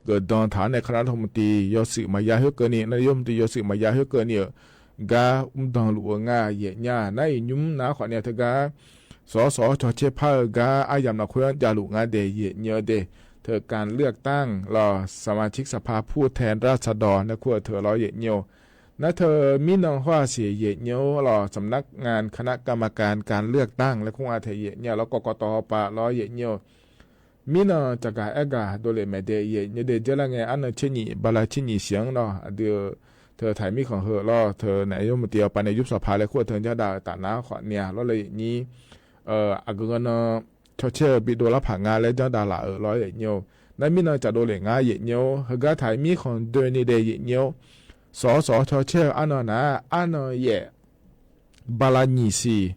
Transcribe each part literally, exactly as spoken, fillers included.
geufdan taq-anr nae คณะรัฐมนตรี yawshuif maqya khoerkeuvni, นายกรัฐมนตรี yawshuif maqya khoerkeuvni-euq gar mrdan luf-eu nga yaeq nya. Nar-iq nymr nav-aer khawfni-a teugar sawqsawq-awr cawcaer par-eu gar aryamq lafkhoer-anr javluf nga daeq yaeq nya-eu de. Teu การเลือกตั้ง lawq สมาชิกสภาผู้แทนราษฎร nae kur-eu teu lawr yaeq nya-eu. Nar teu mirnan hawr-aq siq yaeq nya-eu lawq สำนักงานคณะกรรมการการเลือกตั้ง laer kur nga taeq yaeq nya lawr กกต hawpav lawr yaeq nya-eu. Mirnan caqgaq aergaq dovlef maeq de yaeq nya de. Dzeurlar ngae arnan tser nyiq bala tser nyiq siq-anr lawr aqdui-eu teu taiq mirkhanq heu lawr teu naeq yawmuiq tiq-awr pavnae yubsawq paq laer kur-eu teu janrdaq-eu taf nav-aer khawfni-a lawr le yaeq nyir aqgeu nan cawcaer-eu bidov larpaq nga laer janrdaq laf-euq lawr yaeq nya-eu. Nar mirnan caqdov lef ngar yaeq nya-eu. Heugar taiq mirkhanq doeni dae yaeq nya-eu. Sawqsawq-awr cawcaer-eu arnan nar-aq arnan yaef bala nyiq siq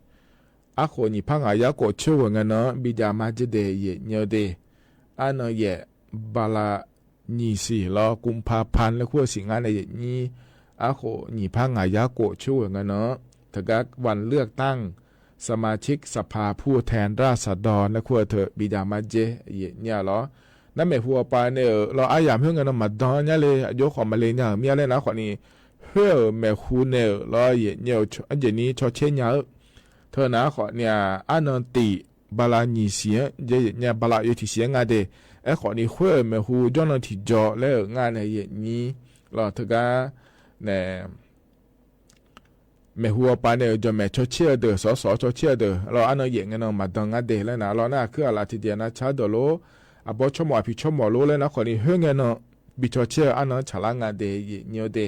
arkhof nyiq par ngaq yarkhof coer ghoeq ngae nan-anr bijav ma dzer daeq yaeq nya-eu de. Arnan yaef bala nyiq siq lawr กุมภาพันธ์ laer kur-eu siq ngar nae yaeq nyir arkhof nyiq par ngaq yarkhof coer ghoeq ngae nan-anr teugar วันเลือกตั้ง สมาชิกสภาผู้แทนราษฎร laer kur-eu teu bijav ma dzer yaeq nya lawr. Nar maeqhu hawpav nae-euq lawr aryamq khoer ngae nan maqdan nya le aqjox khawf maqle nya-euq mir-a laer nar khawfni khoer-euq maeqhu nae-euq lawr yaeq nya-eu. Arjeq ni cawcaer nya-eu teu nav-aer khawfni-a arnan tiq bala nyiq siq-anr dzer yaeq nya bala oe tiq siq-anr nga de. Aerkhawfni khoer-euq maeqhu jawrnan tiqjaw laer-euq ngar nae yaeq nyir lawr teugar nae maeqhu hawpav nae-euq jawqmaeq cawcaer-eu deuq sawqsawq-awr cawcaer-eu deuq lawr arnan yaef ngae nan maqdan ngar de laer nar lawr nar aqkuir aqlaf tiqjeq nav car deuq lor aqbawr tsawrmawf aqpiq tsawrmawf lor laer nar khawfni khoer ngae nan bi cawcaer-eu arnan-anr tsaqlar nga de yaeq nyir-eu de.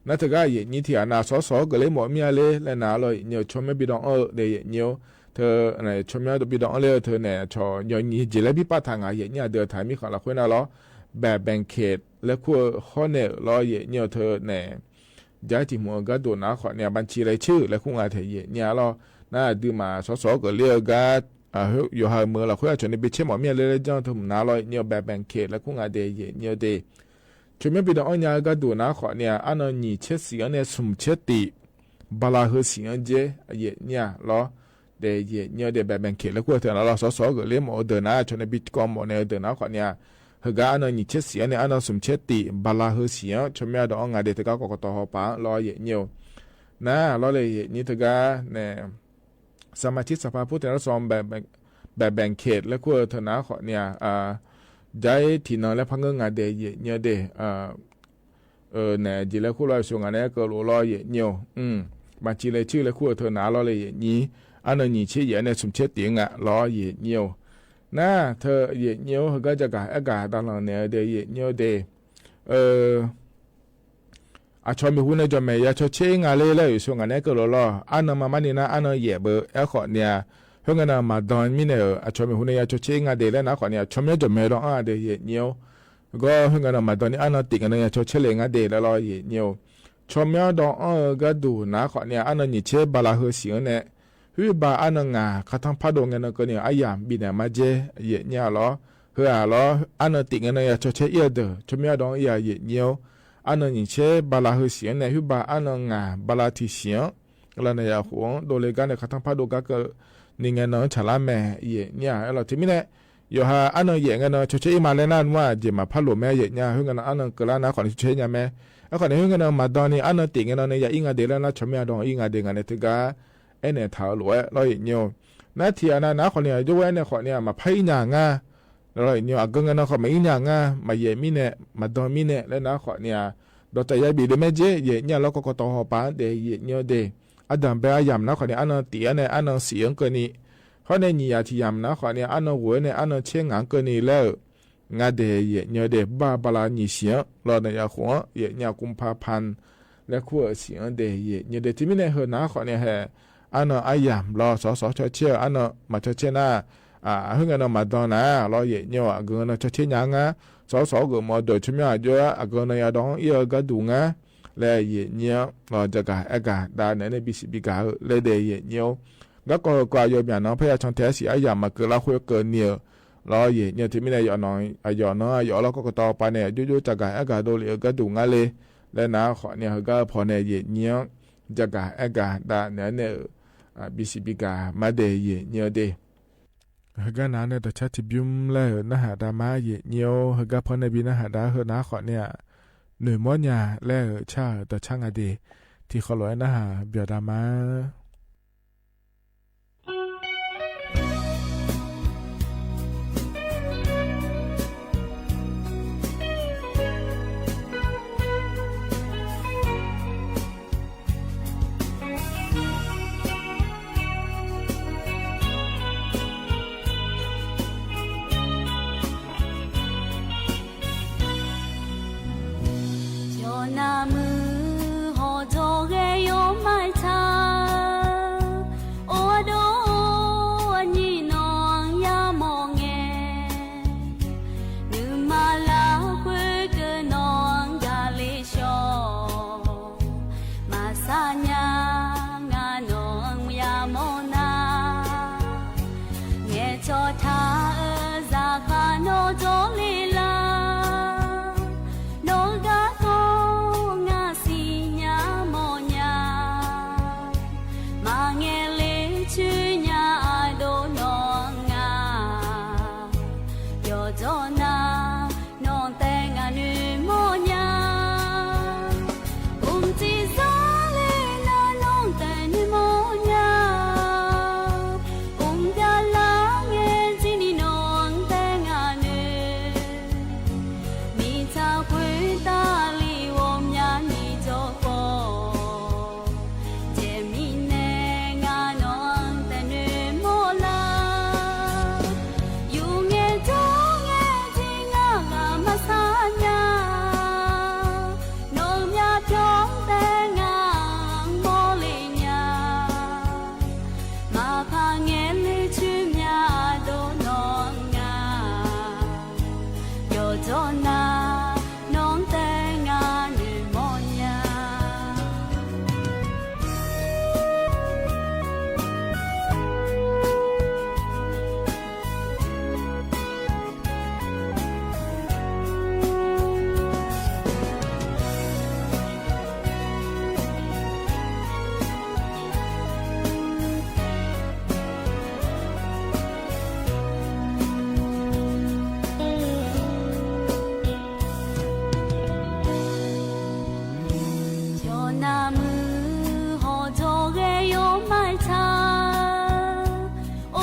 Nar teugar yaeq nyir tiq ghaq nav sawqsawq-awr geufler mawf mir-a ler laer nar lawr yaeq nyir-eu tsawrmyanr bi dawv anr-eu de yaeq nyir-eu. Teu tsawrmyanr bi dawv anr ler-eu teu nae cawq nyawq nyiq jeq laer bi pav taq ngaq yaeq nyir aqdui-eu taiq mirkhanq lafkhoer nar lawr แบบแบ่งเขต laer kur-eu hawr nae-euq lawr yaeq nyir-eu teu nae jar tiq hmq-eu gharduq nav-aer khawfni-a บัญชีรายชื่อ laer kur nga taeq yaeq nyir-a lawr. Nar aqduimaf sawqsawq-awr geufler-eu gar yawqha-euq meuq lafkhoer aqcawq nae bi caer mawf mir-a ler laer janr-eu teu hmq nav lawr yaeq nyir-eu แบบแบ่งเขต laer kur nga de yaeq nyir-eu de. Tsawrmyanr bi dawv anr nya-eu gharduq nav-aer khawfni-a arnan nyiq tser siq-anr nae smq tser tiq bala heu siq-anr dzer yaeq nyir-a lawr de yaeq nyir-eu de. แบบแบ่งเขต laer kur-eu teu nav lawr sawqsawq-awr geufler mawf-eu deuq nav aqcawq nae bi kawv mawf naeq-eu deuq nav-aer khawfni-a heugar arnan nyiq tser siq-anr nae arnan smq tser tiq bala heu siq-anr tsawrmyanr dawv anr nga de teugar กกต hawpav-anr lawr yaeq nyir-eu. Nar lawr le yaeq nyir teugar nae สมาชิกสภาผู้แทนราษฎร แบบแบ่งเขต laer kur-eu teu nav-aer khawfni-a jar-ir tiqnan laer par ngeur nga de yaeq nyir-eu de. Naeq jeq laer kur lawr yawqshoq ngaq nae aer keuv lof lawr yaeq nyir-eu. บัญชีรายชื่อ laer kur-eu teu nav lawr le yaeq nyir arnan nyiq tser yaeq-anr nae smq tser tiq-anr nga lawr yaeq nyir-eu. Nar teu yaeq nyir-eu heugar jagaq aergaq davlanq naeq-eu de yaeq nyir-eu de. Aqcawq maeqhu nae jawqmaeq ya cawcaer-ir nga ler laer yawqshoq ngaq nae aer keuv lof lawr arnan maqmar ni nar arnan yaef beu aerkhawfni-a khoerngae nan maqdan mirnae-euq aqcawq maeqhu nae ya cawcaer-ir nga de laer nar khawfni-a tsawrmyanr jawqmaeq dawv anr-a de yaeq nyir-eu. Gawr khoerngae nan maqdan ni arnan tiq ngae nan ya cawcaer le nga de laer lawr yaeq nyir-eu. Tsawrmyanr dawv anr-eu gharduq nav-aer khawfni-a arnan nyiq tser bala heu siq-anr nae khoerba arnan ngaq khartanr pardov ngae nan keuvni-euq aryamq bifnaeq ma dzer yaeq nyir-a lawr. Heu-aq lawr arnan tiq ngae nan ya cawcaer-ir-eu deuq tsawrmyanr dawv anr-ir-a yaeq nyir-eu. Arnan nyiq tser bala heu siq-anr nae khoerba arnan ngaq bala tiq siq-anr lavnaeq yaqkhof-anr dovle gar nae khartanr pardov gar keuvni ngae nan-anr tsaqlar mae yaeq nyir-a. Aerlawq teumirnae yawqha arnan yaef ngae nan cawcaer-ir ma laer nar nmr-aq jeq maqpar loq mae yaeq nyir-a. Khoerngae nan arnan keuvlar nar khawfni cawcaer nya mae. Aerkhawfni khoerngae nan maqdan ni arnan tiq ngae nan nae ya-ir nga de laer nar tsawrmyanr dawv anr-ir nga de ngaq nae teugar aernaeq taq-eu lof-aer lawr yaeq nyir-eu. Nar tiq ghaq nav nav-aer khawfni-a jawrgar aernaeq khawfni-a maqpar-ir nya ngar lawr yaeq nyir-eu. Aqgeu ngae nan khawf maqir nya ngar maqyaef mirnae maqdan mirnae laer nav-aer khawfni-a dawqtsaf ya bif le maer dzer yaeq nyir-a lawr กกต hawpav-anr daef yaeq nyir-eu de. Ardanqbae aryamq nav-aer khawfni arnan tiq-anr nae arnan siq-anr keuvni hawr nae nyiq yaf tiq yamq nav-aer khawfni arnan ghof-aer nae arnan tser ngaq-anr keuvni laer-euq nga de yaeq nyir-eu de. Bar bala nyiq siq-anr lawr naeq yaqkhof-anr yaeq nyir-a กุมภาพันธ์ laer kur-euq siq-anr daef yaeq nyir-eu de. Teumirnae heu nav-aer khawfni hae arnan aryamq lawr sawqsawq cawcaer-eu arnan maqcawcaer nar khoerngae nan maqdan nar lawr yaeq nyir-eu. Aqgeu ngae nan cawcaer nya ngar sawqsawq-awr geufmawf-eu deuq tsawrmyanr aqjox-aer aqgeu nan ya dawv anr-ir-eu gharduq ngar laer yaeq nyir-anr lawr jagaq aergaq dav naeq-aer nae bisiq biga-eu laer daef yaeq nyir-eu. Garkawv heu kawv aqyawf myaq nan parya can tae-aer siq aryamq maqkeuv lar khoer keuvni-euq lawr yaeq nyir-eu. Teumirnae aqyawf nan aqyawf lawr กกต hawpav nae aqjox jox jagaq aergaq dovlef-eu gharduq ngar le laer nav-aer khawfni heugar-eu paw nae yaeq nyir-anr jagaq aergaq dav naeq-aer nae-euq bisiq biga mar daef yaeq nyir-eu de. Heugar nav-anr nae dawqcar tiqbymr laer-euq narhaq dav ma. Yaeq nyir-or, heugar paw nae bi narhaq dav-ar, heu nav-ar khawf ni-aq, noeqmawr nya laer-euq car-euq dawqcar nga de. Tiqkhawf lof-aer narhaq byawq dav ma. Yawqnav muiq hawqjawq ghae yawmaf taq, ardov aqnyir nawq-anr yamawr ngae, nuima lafkhoer keuv nawq-anr gaq le shawr, maqsar nya, ngar nawq-anr yamawr nar, ngaeqcawq taq-euq zaqkhav nawr jawrle lar, nawq-eu garkawv ngar siqnya mawrnya, maqngaeq le coer nya ardov nawq-anr nga, yawqjawr nar, nawq-anr taef ngaq noeqmawr nya, mqciv zar le nar nawq-anr taef noeqmawr nya, mqbyav lar ngae jir ni nawq-anr taef ngaq noeq, miqtsaq khoertav li ghawqmyani jawrkhawf, jeq mirnae ngar nawq-anr taef noeqmawr lar, yur ngae jawr ngae jir ngar ghaq maqsar nya, nawq-eu myavpyawq-anr taef ngar mawrle nya, maqpar ngaeq le coer mya dov nawq-anr nga, yawqjawr nar, nawq-anr taef ngar noeqmawr nya. Yawqnav muiq hawqjawq ghae yawmaf taq,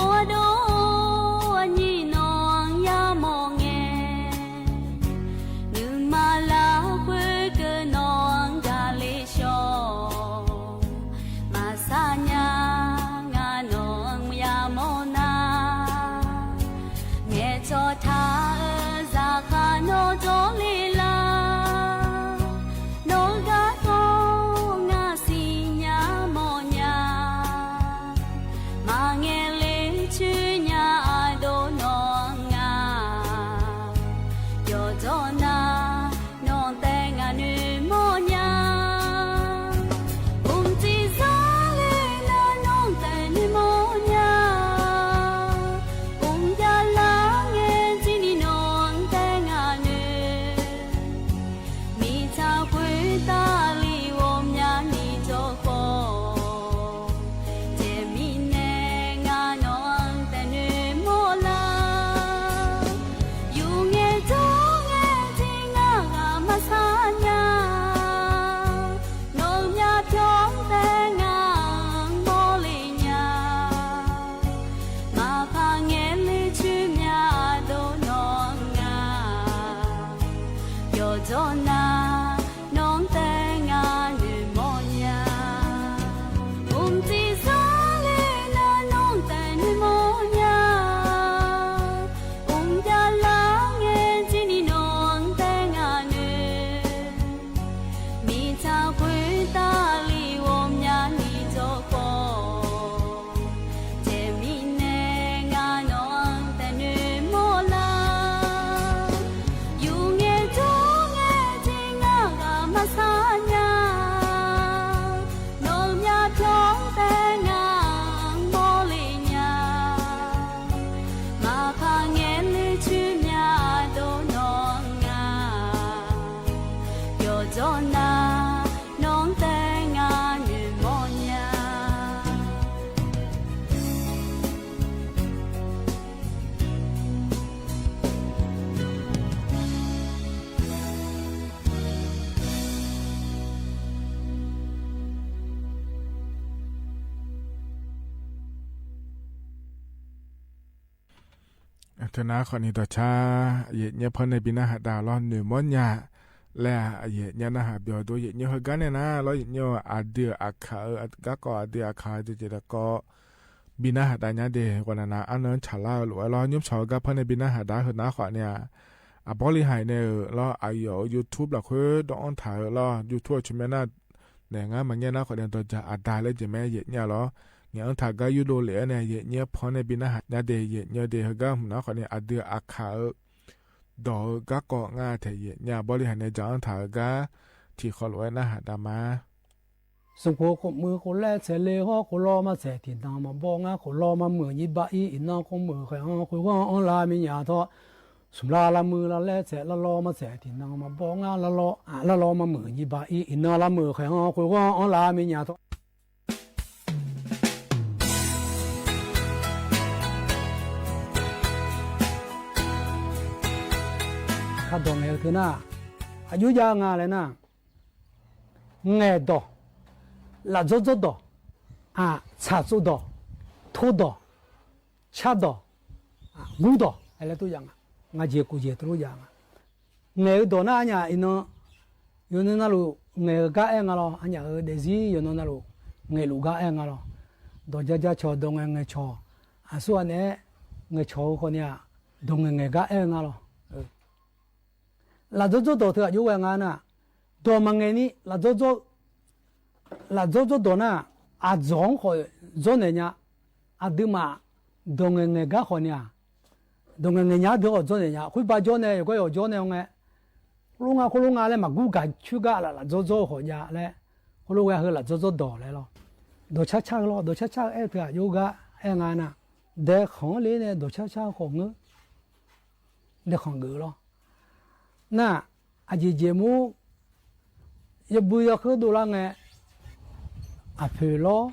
ardov aqnyir nawq-anr yamawr ngae, nuima lafkhoer keuv nawq-anr gaq le shawr, maqsar nya, ngar nawq-anr yamawr nar, ngaeqcawq taq-euq zaqkhav nawr jawrle lar, nawq-eu garkawv ngar siqnya mawrnya, maqngaeq le coer nya ardov nawq-anr nga, yawqjawr nar, nawq-anr taef ngaq noeqmawr nya, mqciv zar le nar nawq-anr taef noeqmawr nya, mqbyav lar ngae jir ni nawq-anr taef ngaq noeq, miqtsaq khoertav li ghawqmyani jawrkhawf, jeq mirnae ngar nawq-anr taef noeqmawr lar, yur ngae jawr ngae jir ngar ghaq maqsar nya, nawq-eu myavpyawq-anr taef ngar mawrle nya, maqpar ngaeq le coer mya dov nawq-anr nga, yawqjawr nar, nawq-anr taef ngar noeqmawr nya, mqciv zar le nar nawq-anr taef noeqmawr nya, mqbyav lar ngae jir ni nawq-anr taef ngaq noeq, miqtsaq khoertav li ghawqmyani jawrkhawf, jeq mirnae ngar nawq-anr taef noeqmawr lar, yur ngae jawr ngae jir ngar ghaq maqsar nya, nawq-eu myavpyawq-anr taef ngar mawrle nya, maqpar ngaeq le coer mya dov nawq-anr nga, yawqjawr nar, nawq-anr taef ngar noeqmawr nya. Teunar khawfni dawqcar yaeqnyaer paw nae bi narhaq dav lawr, noeqmawr nya laer-aq, yaeqnyaer narhaq byawq dov. Yaeqnyaer heugar nae nar lawr, yaeqnyaer-eu aqdui-euq aqkaq-eu garkawv, aqdui aqkaq-eu jeq jeq garkawv bi narhaq dav nya de. Ghawqnaq nav arnan tsaqlar-eu lof-aer lawr, nymrshawq-eu gar paw nae bi narhaq dav-ar. Heunar khawfni-aq, aqbawr li haiq nae-euq lawr, aqyawf-euq YouTube lafkhoer dawv-anr taq-eu lawr, YouTube-eu tsawrmyanr nar naeq ngar maqngaer nar khawfni, dawqdzaq aqda laer jeq mae, yaeqnyaer lawr. Ngaeq-anr taq gar yurdov lef-aer nae yaeqnyaer paw nae bi narhaq nya de. Yaeqnyaer de heugar hmq nar khawfni, aqdui aqkaq-eu dawq-eu garkawv ngar taeq yaeqnyaer aqbawr li haiq nae dzaq-anr taq-eu gar tiqkhawf lof-aer narhaq dav ma. Smq khof khof muiq khof laer tsaeq le hawr, khof lawr ma tsaeq tiqnan maqbaw ngar, khof lawr ma muiq nyiq bav ir, iqnan khof muiq khaeq-anr khoerghar-anr lar minyaq tawr, smq lar lar muiq lar laer tsaeq lar lawr ma tsaeq tiqnan maqbaw ngar, lar lawr, lar lawr ma muiq nyiq bav ir, iqnan lar muiq khaeq-anr khoerghar-anr lar minyaq tawr. Kardawq ngaeq-eu teu nar, aqjox jav nga laer nar, ngaeqdawq, lafdzawr dzawrdawq, tsaqtsov dawq, tordawq, cardawq, gurdawq laer tov jav nga. Ngaq jeq kof jeq tov jav nga. Ngaeq-eu dawq nar arnyaf iqnan yawqnan navluf ngaeq-eu gar aer nga lawr, arnyaf-euq daefzir yawqnan navluf ngaeqluf gar aer nga lawr. Dawq ja ja cawq, dawq ngaeq ngaeq cawq, aqsurghaq naeq-aer ngaeqcawq-eu khawfni-aq, dawq ngaeq ngaeq gar aer-eu nga lawr. Lafdzawr dzawrdawq teu aqjox ghae nga nar, dawq maqngaeq ni lafdzawr dzawr-eu, lafdzawr dzawrdawq nar, aqdzawq-anr khawf dzawrnaeq nya. Aqduimaf dawq ngaeq ngaeq gar khawfni-aq, dawq ngaeq ngaeq nya-ar deuq khawf dzawrnaeq nya. Khoerbav jawr nae yawqgar yawq jawr nae-awr ngae, khoerlof nga khoerlof nga laer maqgur gaq coer gar laf lafdzawr dzawr-eu khawf jav laer, khoerlof ghae heu lafdzawr dzawrdawq laer lawr. Dawqcar car-eu lawr, dawqcar car-eu aer-eu teu aqjox gar aer nga nar, dae khanq-anr le nae dawqcar car-eu khawf ngeur. Dae khanq geuf-eu lawr. Nar, aqjeq jeq mur yawbui yawkher dovlar ngae, aqpoeq lawr,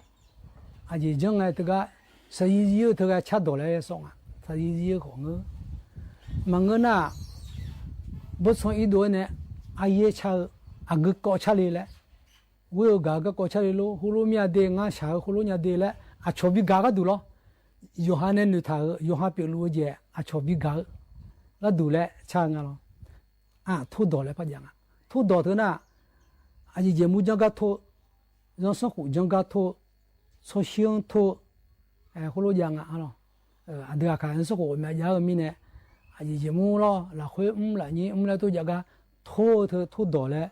aqjeq janr ngae teugar, saqzir zir-eu teugar cardawq laer sawf nga. Saqzir zir-eu khawf ngeur. Maqngeur nar-aq, bawrtsanq irdov-aer nae aryaer car-eu, aqgeu kawv car le laer, ghoer-eu gaq-eu garkawv car le lor, heulof mir-a de, ngar shaq-eu heulof nya de laer aqcawq bi gaq gharduq lawr. Yawqha nae noeqtaq-euq, yawqha pyeufluf-eu jeq aqcawq bi gaq-eu gharduq laer car-eu nga lawr. Aq, tordawq laer par jav nga. Tordawq teu nar, aqjeq jeq mur janr gar tor-eu, zanrsanrkhof janr gar tor-eu, tsawrshir-anr tor-eu, khoerlof jav nga-a lawr. Aqdui aqkaq zanrsanrkhof ghawqmya jav-eu mirnae, aqjeq jeq mur lawr, lafkhoer mr lafnyir mr laer tov jav gar tor-eu teu tordawq laer.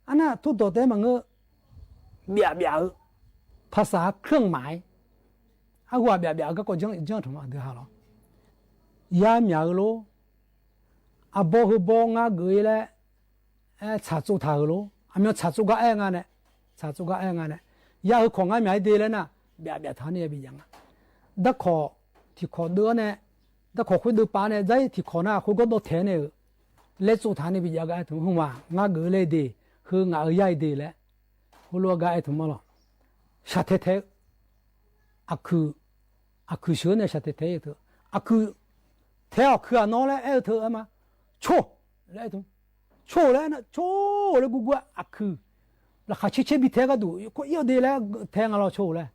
Arnar tordawq taef-aer maqngeur, byaf byaf-eu, ภาษาเครื่องหมาย arhu-aq byaf byaf-eu garkawv janr janr taq ma aqdui ha lawr. Ya myaq-eu lor, aqbawr heu bawr ngar geuf-ir laer, aer tsaqtsov taq-euq lor. Aqmyan tsaqtsov gar aer nga nae, tsaqtsov gar aer nga nae, ya heu kawq ngar myaq-ir de laer nar, byaf byaf taq-anr nae ya bi jav nga. Darkawq tiqkawq deuv-awr nae, darkawq khoerdeuv pav nae, dzar-ir tiqkawq nar khoergawr dawv taeq-aer nae-euq laer tsov taq-anr nae bi jav gar aer tmq, hmq-aq ngar geuf-ir laer-ir de, heu ngaq-euq yar-ir de laer, heulof-aer gar aer tmq-a lawr. Shaqtaeq taeq-eu aqkuiq, aqkuiq sheuq-eu nae shaqtaeq taeq-ir-eu teu, aqkuiq taeq-awq kuiq-aq nawr laer aer-eu teu aer ma. Cor laer aer tmq, cor laer aer nar, cor laer gurgur-aer aqkuiq laqkhaq caer caer bi tae-aer gharduq, kawr ir-awq de laer tae nga lawr, cor laer.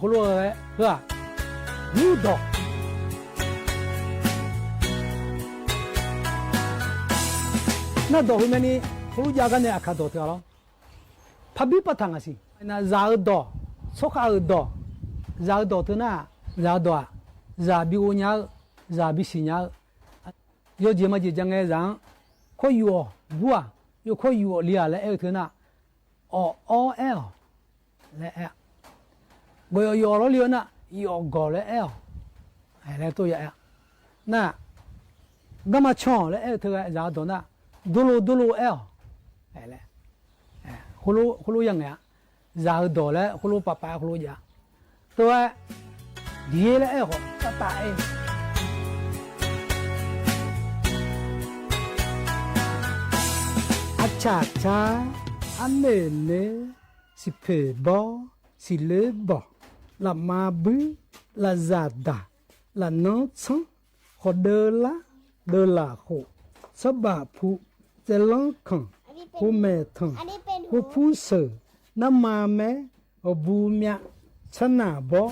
Khoerlof-aer heu-aq, gurdawq. Nar dawq heu myavni heulof jav gar nae aqkaq dawq teu-a lawr. Parbir partaq ngaq siq. Zaq-eu dawq, tsawrkhav-euq dawq, zaq-eu dawq teu nar, zaq-eu dawq-aq, zaq bi ghov nya-eu, zaq bi siqnya-eu, yawjeq majeq ja ngae zaq-anr, kawr yuf-awq bur-aq, yawkawr yuf-awq li-aq laer aer-eu teu nar, awq awr aer-awq laer aer-a. Gawq yawf yawf lawr li-eu nar, yawf gawq laer aer-awq laer tov ya aer-a. Nar, garma can-awq laer aer-eu teu ghae zaq-eu dawq nar, durlo durlo aer-awq laer, khoerlof ya ngaeq-a. Zaq-eu dawq laer khoerlof pavpav-aer khoerlof jav-a. Tov-aer, diqyaer laer aer-awq khawf tavtav aer. Arcaq car, arnoeq noeq, siqpoeq bawr, siqloer bawq, lafma buir, lafzaq daq, lafnanr tsanr, khawqdeuv lar, deuv lafkhof, sanrbaf pu, tsaevlanr kanq, pu maeq tanq, pu pur sheuq, narma maer, awqbu myav, carnaq bawr,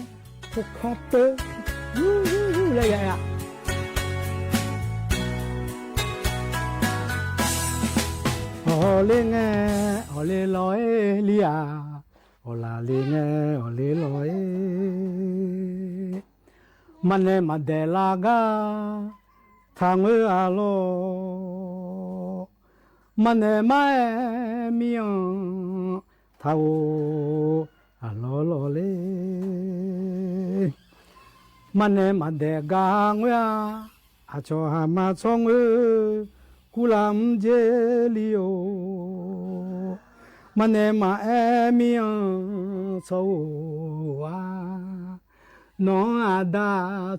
pu kar teur, yur yur yur laer ya aer-a. Awqle ngae awqle lawq-aer li-aq, awqlaf le ngae awqle lawq-aer. Maqnaeq maqdaeq lar gar taqngoer-a lawq. Maqnaeq maqaer mir-anr taq-or aqlawr lawq le. Maqnaeq maqdaeq gar ngoer-a, aqcawq haq ma tsawrngoer kurlaf mr dzer li-or. Maqnaeq maqaer mir-anr tsawr-or-a, nawq-anr aqda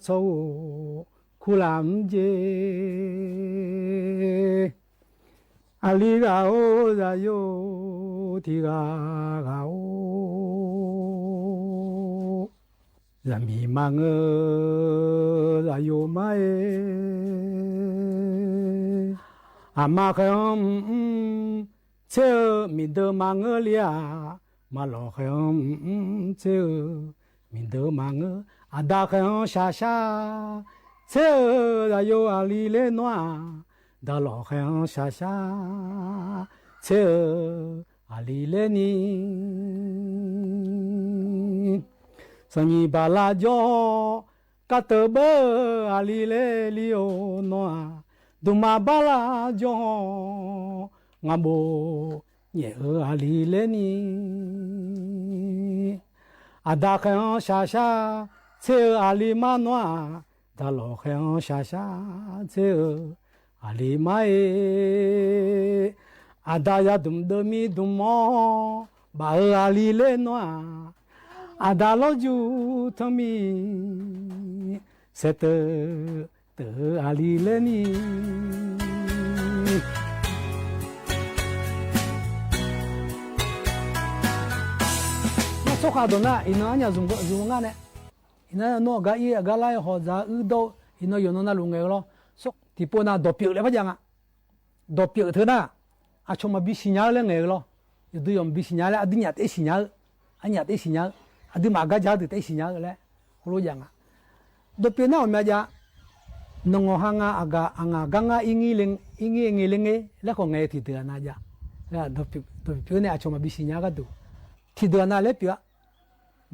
tsawr-or kurlaf mr dzer. Aqli ghaq-or zaqyo tiq ghaq ghaq-or. Zaqmiq maqngeur zaqyo mar-aer, aqma khaer-anr mr tser-eu miqdeuq maqngeur li-aq, maqlawq khaer-anr mr tser-eu miqdeuq maqngeur. Aqda khaer-anr shaqshar tser-eu zaqyo aqli ler nawr-aq, daqlawq khaer-anr shaqshar tser-eu aqli ler ni. Sanqnyiq baqlar jawr-awr, kateuv beur-eu aqli ler li-or nawr-aq, dmqma baqlar jawr-awr, ngaqbof nyaef-eu aqli ler ni. Aqda khaer-anr shaqshar tser-eu aqli mar nawr-aq, daqlawq khaer-anr shaqshar tser-eu aqli mar-aer, aqda yadmq deuvmir dmq-awr baf-eu aqli ler nawr-aq, aqda lawrjuq tanqmiq saeqteuv teuv-eu aqli ler ni. Nar tsawrhaq dawq nar, iqnan arnyaf zmq ngar nae, iqnan nawr aqgar ir aqgar lar-aer hawq dzaq-eu uir dawr-eu, iqnan yawqnan navluf ngaeq-eu lawr. Tiqpov nav dawqpyeuf laer par jav nga. Dawqpyeuf teu nar, aqcawq maqbi siqnya-eu laer ngaeq-eu lawr. Yawqdui yawq maqbi siqnya laer, aqdui nyaf taef siqnya-eu, arnyaf taef siqnya-eu, aqduimaf gar ja-eu deuq taef siqnya-eu laer heulof jav nga. Dawqpyeuf nar ghawqmya jav. Nawq ngawq ha nga, aqgaf aqngaq gar ngar ir ngir ngae le ngae laer khawf ngaeq-eu tiqdeuq-aq nav jav. Dawqpyeuf nae aqcawq maqbi siqnya-eu gharduq tiqdeuq-aq nav laer pyeuf-a.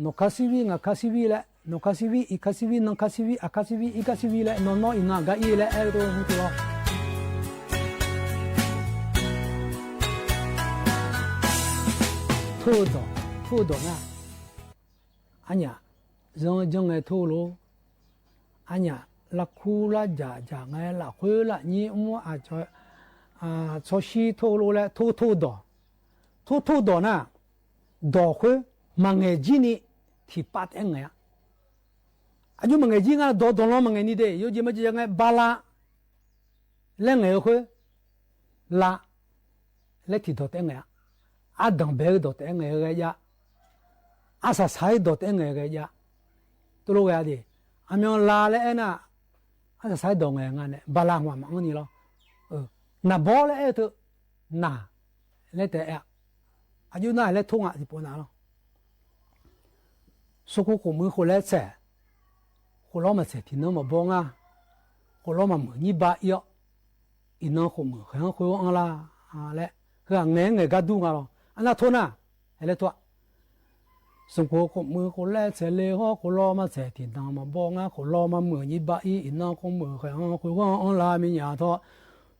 Nawq kar sirvir ngaq kar sirvir laer, nawq kar sirvir iq kar sirvir nan kar sirvir aq kar sirvir ir kar sirvir laer nawr nawr iqnan aqgar ir laer aer-eu dov hu teu lawr. Tor-eu dawq, tor-eu dawq nar, arnyaf zanr janr ngae tor-eu lor. Arnyaf larkur larjaq jaq ngae lafkhoer lafnyir mr aqcawq tsawrshir tor-eu lor laer tor tor-eu dawq. Tor tor-eu dawq nar, dawq khoer maqngaeq jir ni tiqpav taef-aer ngaeq-a. Aqjox maqngaeq jir nga dawq dawqlan maqngaeq ni de, yawjeq maqjeq jav ngae bala laer ngaeq-eu khoer, la laer tiqdawq taef-aer ngaeq-a. Ardanq bae-eu dawq taef-aer ngaeq-eu ghae jav. Arsaq saq-ir dawq taef-aer ngaeq-eu ghae jav. Tov lof ghae-a de. Aqmyan la laer aernar, arsaq saq-ir dawq ngaeq nga nae bala hmq-aq maqanr ni lawr. Naqbawr laer aer-eu teu, naq laer taef-aer-a. Aqjox nar-aq laer tor nga tiqpov nav lawr. Smrkov khofmuiq khof laer tsaeq, khof lawr maqtsaeq tiqnan maqbaw ngar. Khof lawr maqmuiq nyir ba ir-awr, iqnan khofmuiq khaeq-anr khoer anr lar laer, heu-aq ngaeq-aer ngaeq gar dur nga lawr. Arnav tor nar, aer laer tor-a. Smrkov khofmuiq khof laer tsaeq le hawr, khof lawr maqtsaeq tiqnan maqbaw ngar. Khof lawr maqmuiq nyir ba ir, iqnan khofmuiq khaeq-anr khoer anr lar miqnyaq tawr.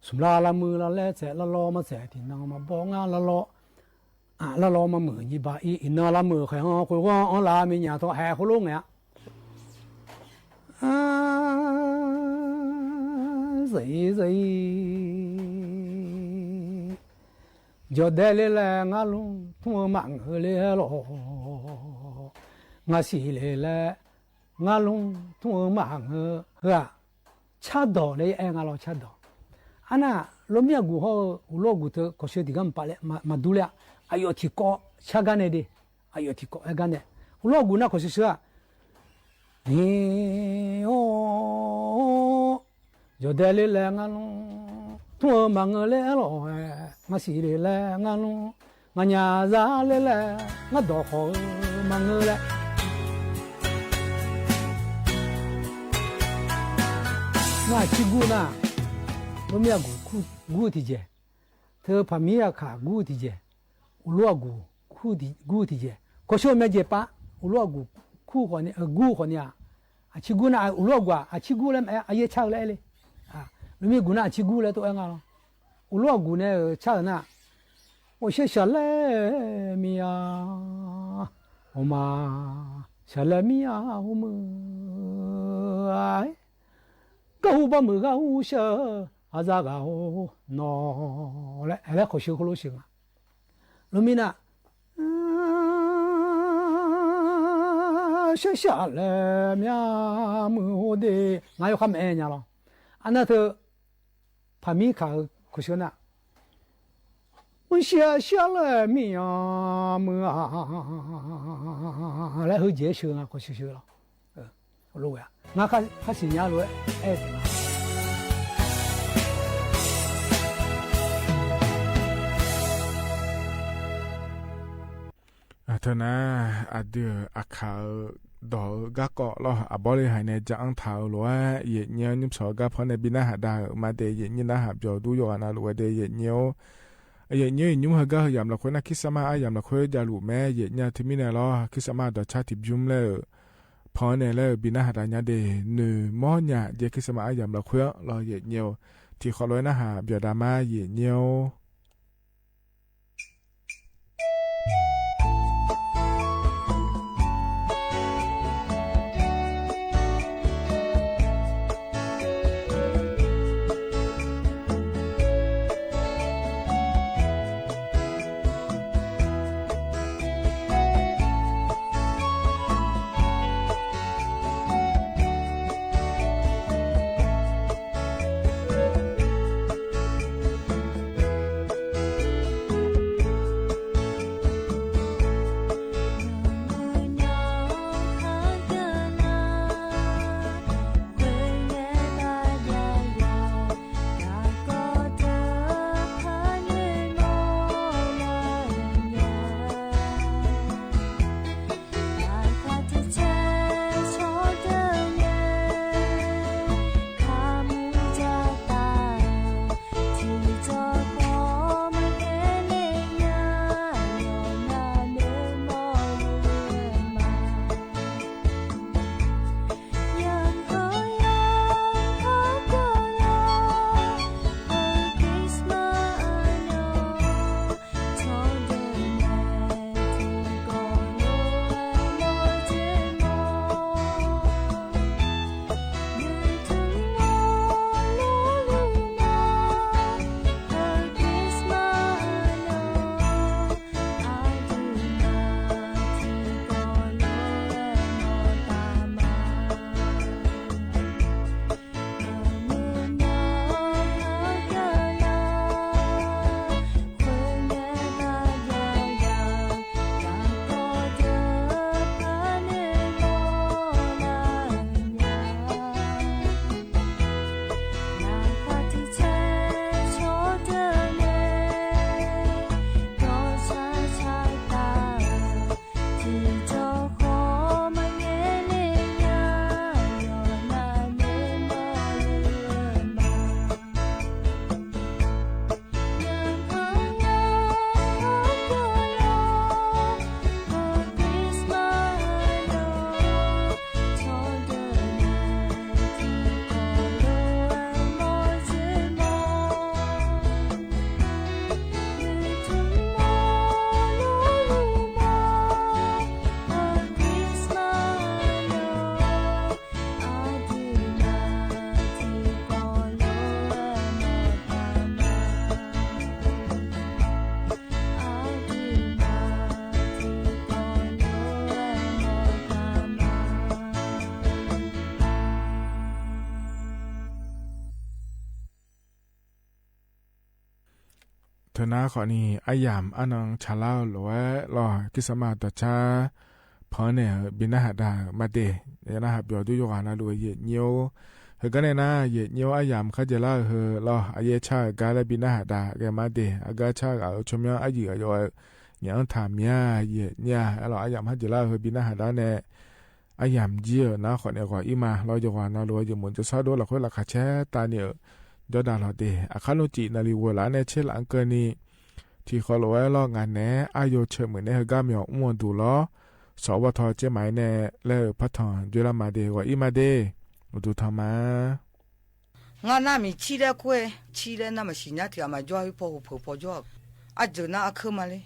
Smq lar lar muiq lar laer tsaeq, lar lawr maqtsaeq tiqnan maqbaw ngar. Lar lawr, lar lawr maqmuiq nyir ba ir, iqnan lar muiq khaeq-anr khoer anr lar miqnyaq tawr haeq khoerlof ngaeq-a. Zaeq-ir zaeq-ir, jawqdae le laer ngar lmr tmr-eu maqngeur le-aer lawq. Ngar siq le laer ngar lmr tmr-eu maqngeur. Heu-aq, cardawq laer aer nga lawr, cardawq. Arnav, lormir aqguq hawr-eu uqlof aqguq teu kawqsheu tiqgar maqpav laer maqdur ler-a. Aqyawf tiqkawv car gar nae de. Aqyawf tiqkawv aer gar nae, uqlof aqguq nar kawqsheu sheu-aq, Iq-or, jawqdae le laer ngar lmr tmr-eu maqngeur le-aer lawq-aer, ngar siq le laer ngar lmr, nganyaf za le laer ngar dawq khawf-eu maqngeur laer. Ngar aqcir gur nar, lormir aqguq gur tiqjeq, Teu paqmir aqkaq gur-eu tiqjeq, uqlof aqguq gur-eu tiqjeq, kawqshawr-eu myav jeq pav, uqlof aqguq kur khawf ni, gur khawf ni-aq, aqcir gur nar, uqlof aqguq-aq aqcir gur laer maqaer, aqyaer car-eu laer aer le. Lmqmir guq nar aqcir gur laer tov-aer nga lawr. Uqlof aqguq nae-euq car-euq nar, ghawqshaq shaq laer mir-a, ghawqma shaq laer mir-a, hawr meuq-a, garhu bar meuq ghaq ur shar-eu, aqzaf ghaq-or nawq laer, aer laer khawqsheuq heulof sheuq nga. Lmqmir nar, shaq shaq laer mir-a, muiq-or de, ngar yawkhav maqaer nya lawr. Arnav teu paqmir kaq-eu kawqsheuq nar, maqshaq shaq laer mir-a, muiq-a laer heujeq-aer sheuq nga, kawqsheuq sheuq lawr. Ngar khar siqnya lof-aer aer-eu tiq ma. Teu nar, aqdui-euq aqkaq-eu dawq-eu garkawv lawr, aqbawr le haiq nae ja-anr taq-eu lof-aer, yaeqnyir-anr nymrshawq-eu gar paw nae bi narhaq dav-euq ma de, yaeqnyir narhaq byawq dur yawqghaq navluf-aer de, yaeqnyir-or. Yaeqnyir-or, iqnymr heugar heu yamq lafkhoer nar, Christmas aryamq lafkhoer javluf mae, yaeqnyir-a teumirnae lawr, Christmas dawqcar tiqbymr laer-euq paw-anr nae laer-euq bi narhaq dav nya de, noeqmawr nya jeq Christmas aryamq lafkhoer-anr lawr, yaeqnyir-or. Tiqkhawf lof-aer narhaq byawq dav ma, yaeqnyir-or. Teunar khawfni aryamq arnan tsaqlar-eu lof-aer lawr, Christmas dawqcar panq-anr naeq-euq bi narhaq daq-euq ma de. Narhaq byawq dur yawqghaq navluf-eu yaeqnyir-or, heugar nae nar yaeqnyir-or aryamq kharjaeq lar-eu heu lawr, aqyaer car-euq gar laer bi narhaq daq ghae ma de. Aqgar car ghaq-euq tsawrmyanr aryuif aqyawf-aer nyaf-anr taq mya yaeqnyir-a. Aerlawq aryamq kharjaeq lar-eu heu bi narhaq dar nae aryamq jir-euq nar khawfni ghawq ir ma lawr, yawqghaq navluf-eu jeqmuiq jawrshar dov lafkhoer laqkhaq caer tavni-euq jawrdaq lawq de. Aqkar nmr cif naqli ghoe laf-anr nae tser laf-anr keuvni, tiqkhawf lof-aer lawr ngaq naeq-aer aryo caemuiq nae heugar myawq mr-eu duq lawr, sawq bawr taw caer maq-aer nae laer-euq par tanq dzoerlar ma de, ghawq-ir ma de. Uqduq tanq ma. Ngar nar miqcir laer kur-aer, cir laer nar maqsiq nya tiq ghaq maqjawr-a, paw huq peuq paw jawr-a. Arjeuq nar arkeur ma ler.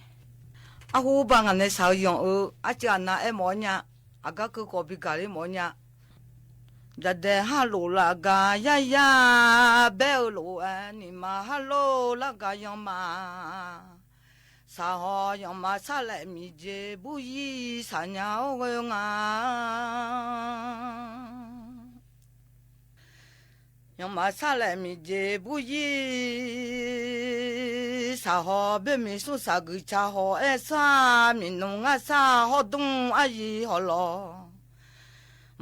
Arhu ba ngaq nae shaq-eu yanq-eu arciv aqnav aer mawf-awr nya. Aqgar keuv khawf bi gaq ler mawf-awr nya. Jaqdaeq harlof laf gaq yar yar baer-eu lof-aer, nyiq ma harlof lar gaq yanq ma. Shaq haw yanq ma sar laef miqjeq buryir shaq nya-awr ghoe nga. Yanq ma sar laef miqjeq buryir shaq haw, boermiq smr shaq guiq ca haw-aer sar, miqnmq ngar sar hawr dmr aryir haw lawq.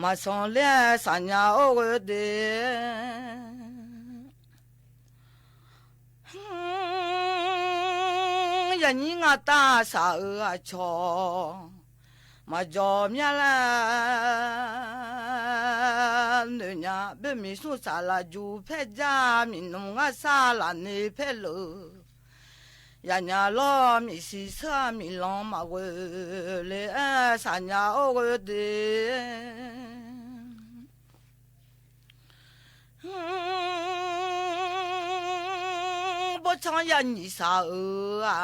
Maqsanq ler-aer shaq nya-awr ghoe de. Yaqnyir ngar tav shaq-euq aqcawq maqjawq mya laer noeq nya. Boermiq smr shaq lafjuq paer jar, miqnmq ngar sar lafni paer leuq. Yaqnya lawr miqsiq sheur-a miqlanq maqghoe le-aer shaq nya-awr ghoe de. Bawrtsanr yanyiq shaq-euq-aq,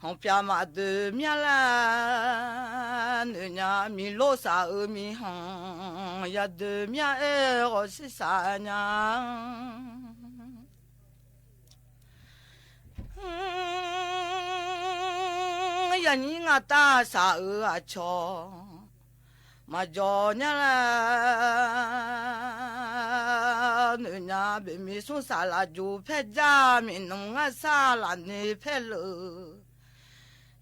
hanqpyav maqdoeq mya laer noeq nya. Miqlor shaq-euq miqhanq yadoeq mya-aer ghawqshir shaq nya. Yaqnyir ngar tav shaq-euq aqcawq maqjawq nya laer noeq nya. Boermiq smr shaq lafjuq paer jar, miqnmq ngar sar lafni paer leuq.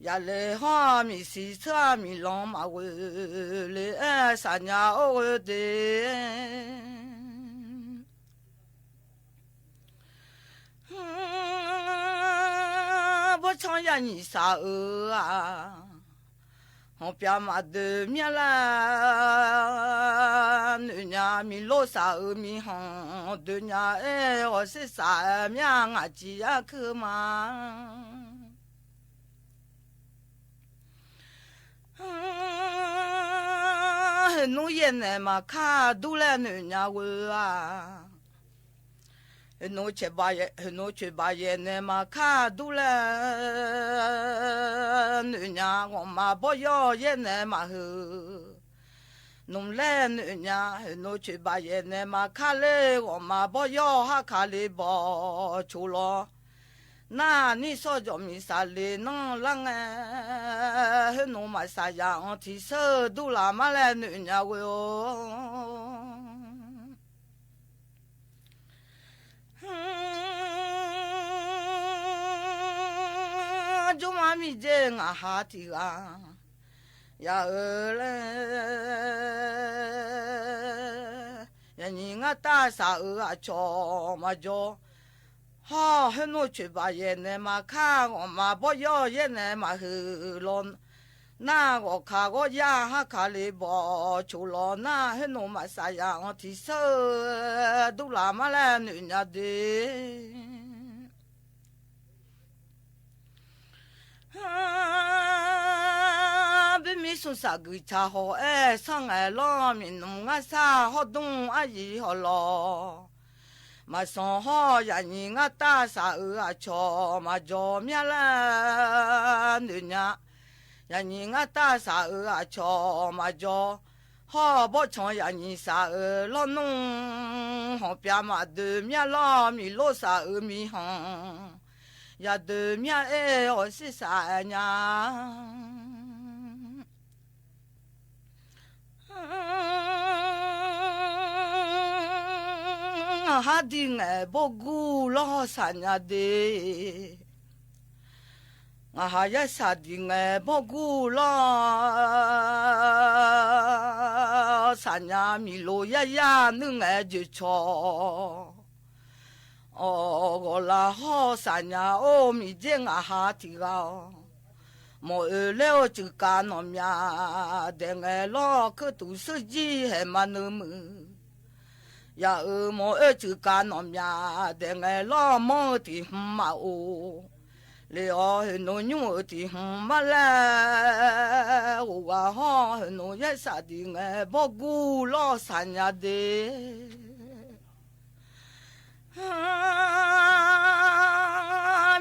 Yaqle hawr-a miqsiq sheur-a miqlanq maqghoe le-aer shaq nya-awr ghoe de. Bawrtsanr yanyiq shaq-euq-aq, hanqpyav maqdoeq mya laer noeq nya. Miqlor shaq-euq miqhanq doeq nya-aer ghawqshir shaq-aer mya ngaq ciq yar keuv ma. Heuqnmr yaer naeq maqkar dur laer noeq nya ghoe-aq, heuqnmr coeqbaq yaer naeq maqkar dur laer noeq nya. Ghawqma bawr yawr yaer naeq maqheuq nmr laer noeq nya. Heuqnmr coeqbaq yaer naeq maqkar ler, ghawqma bawr yawr harkale bawq coq lawq. Nar nir sawr jawq miq saqle nanr lar ngae, khoernmr maqsaq yaq-anr tiqsheur dur laf mar laer noeq nya ghoe-or. Jawrma miqdzer ngaqha tiq ghaq yaq-eu laer, yaqnyiq ngar tav shaq-euq aqcawq maqjawr. Hawr khoernmr coeqbaq yaer naeq maqkar, ghawqma bawr yawr yaer naeq maqheuq lawq. Nar ghawqka ghawr yar harkaq le bawq coq lawq. Nar khoernmr maqsaq yaq-anr tiqsheur dur laf mar laer noeq nya de. Boermir smr shaq guiqcaq haw-aer sar ngaeq lawr, miqnmr ngar sar hawr dmr aryiq haw lawq. Maqsanq hawr yaqnyiq ngar tav shaq-euq aqcawq maqjawr mya laer noeq nya. Yaqnyiq ngar tav shaq-euq aqcawq maqjawr. Hawr bawrtsanq yaqnyiq shaq-euq lawrnmr, hanqpyav maqdoeq mya lawr, miqlor shaq-euq miqhanq yadoeq mya-aer ghawqshir shaq nya. Ngaqha diq ngaeq bawrgur lawr shaq nya de. Ngaqha yarsaq diq ngaeq bawrgur lawr shaq nya. Miqloq yaryar nuir ngaeq joeqcawq awq ghawqlaf hawr shaq nya. Or, miqdzer ngaqha tiq ghaq-awq, mawq-oe laer-awr cuiv kav nawqmyaq daeq ngaeq lawr, keuvtuq seurjir haeq ma nuimuiq. Yaq-euq mawq oer tsuif kav nawqmyaq daef ngae lawr manr-eu tiq hmq maqof. Lef-awr hoeqnov nymr-euq tiq hmq mar laer ghofghaq hawr-eu hoeqnov yaer saf diq ngae bawrgur lawr saq nya de.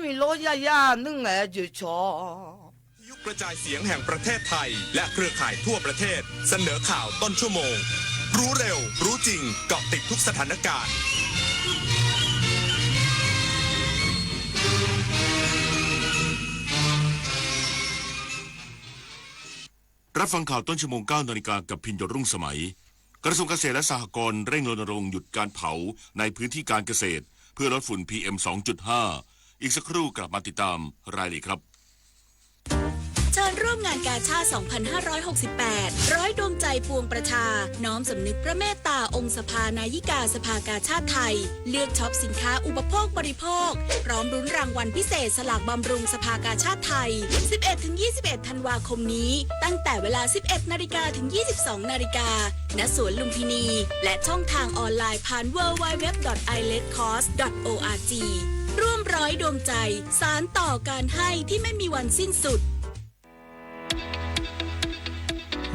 Miqlor yaryar nuir ngae joeqcawq. วิทยุกระจายเสียงแห่งประเทศไทย และเครือข่ายทั่วประเทศ เสนอข่าวต้นชั่วโมง รู้เร็ว รู้จริง เกาะติดทุกสถานการณ์ รับฟังข่าวต้นชั่วโมง เก้านาฬิกา กับพินโยรุ่งสมัย กระทรวงเกษตรและสหกรณ์เร่งรณรงค์หยุดการเผาในพื้นที่การเกษตร เพื่อลดฝุ่น พีเอ็ม สองจุดห้า อีกสักครู่กลับมาติดตามรายละเอียดครับ เชิญร่วมงานกาชาด สองพันห้าร้อยหกสิบแปด ร้อยดวงใจปวงประชา น้อมสำนึกพระเมตตาองค์สภานายิกาสภากาชาดไทย เลือกช็อปสินค้าอุปโภคบริโภค พร้อมลุ้นรางวัลพิเศษสลากบำรุงสภากาชาดไทย สิบเอ็ดถึงยี่สิบเอ็ด ธันวาคมนี้ ตั้งแต่เวลา สิบเอ็ดนาฬิกา ถึง ยี่สิบสองนาฬิกา ณ สวนลุมพินี และช่องทางออนไลน์ผ่าน ดับเบิลยู ดับเบิลยู ดับเบิลยู ดอท ไอเลดคอส ดอท โอ อาร์ จี ร่วมร้อยดวงใจ สานต่อการให้ที่ไม่มีวันสิ้นสุด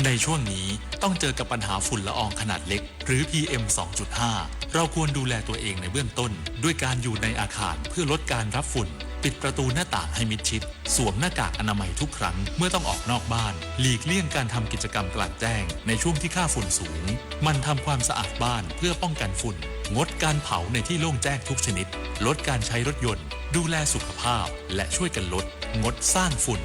ในช่วงนี้ต้องเจอกับปัญหาฝุ่นละอองขนาดเล็ก หรือ พีเอ็ม สองจุดห้า เราควรดูแลตัวเองในเบื้องต้น ด้วยการอยู่ในอาคารเพื่อลดการรับฝุ่น ปิดประตูหน้าต่างให้มิดชิด สวมหน้ากากอนามัยทุกครั้งเมื่อต้องออกนอกบ้าน หลีกเลี่ยงการทำกิจกรรมกลางแจ้งในช่วงที่ค่าฝุ่นสูง หมั่นทำความสะอาดบ้านเพื่อป้องกันฝุ่น งดการเผาในที่โล่งแจ้งทุกชนิด ลดการใช้รถยนต์ ดูแลสุขภาพ และช่วยกันลด งดสร้างฝุ่น